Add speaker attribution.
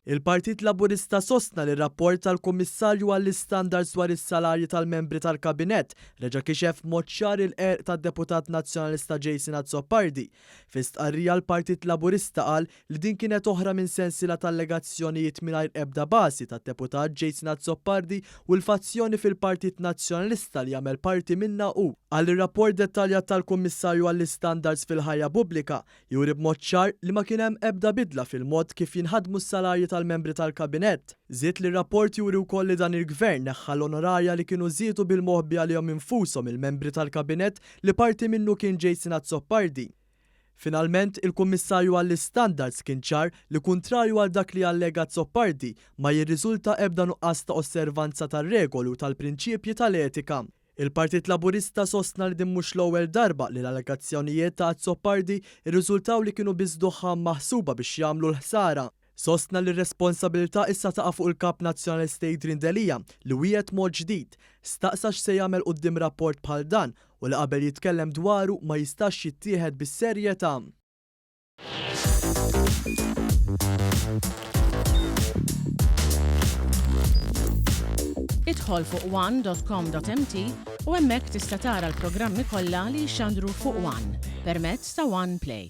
Speaker 1: Il-Partit Laburista sostna li r-rapport tal-Kummissarju għall-Istandards dwar is-salarji tal-membri tal-Kabinett reġa' kixef b'mod ċar il-qerq tad-Deputat Nazzjonalista Jason Azzopardi. Fi stqarrija l-Partit Laburista qal li din kienet oħra minn sensiela ta' allegazzjonijiet mingħajr ebda bażi tad-Deputat Jason Azzopardi u l-fazzjoni fil-Partit Nazzjonalista li jagħmel parti minnha hu. Qal li r-rapport dettaljat tal-Kummissarju għall-Istandards fil-Ħajja Pubblika juri b'mod ċar li ma kien hemm ebda bidla fil-mod kif jinħadmu s-salarji tal-membri tal-Kabinett. Żied li r-rapport juri wkoll li dan il-Gvern neħħa l-onorarja li kienu żiedu bil-moħbi għalihom infushom il-membri tal-Kabinett li parti minnu kien Jason Azzopardi. Finalment, il-Kummissarju għall-Istandards kien ċar li kuntrarju għal dak li allega Azzopardi, ma jirriżulta ebda nuqqas ta' osservanza tar-regoli u tal-prinċipji tal-etika. Il-Partit Laburista sostna li din mhux l-ewwel darba li l-allegazzjonijiet ta' Azzopardi rriżultaw li kienu biss duħħan maħsuba biex jagħmlu l-ħsara. Sostna li r-responsabilità issa taqa' fuq il-Kap Nazzjonalista Adrian Delia li wiegħed mod ġdid. Staqsa x'se jagħmel quddiem rapport bħal dan u li qabel jitkellem dwaru ma jistax jittieħed bis-serjetà.
Speaker 2: Idħol fuq one.com.mt u hemmhekk tista' tara l-programmi kollha li jixxandru fuq One permezz ta' One Play.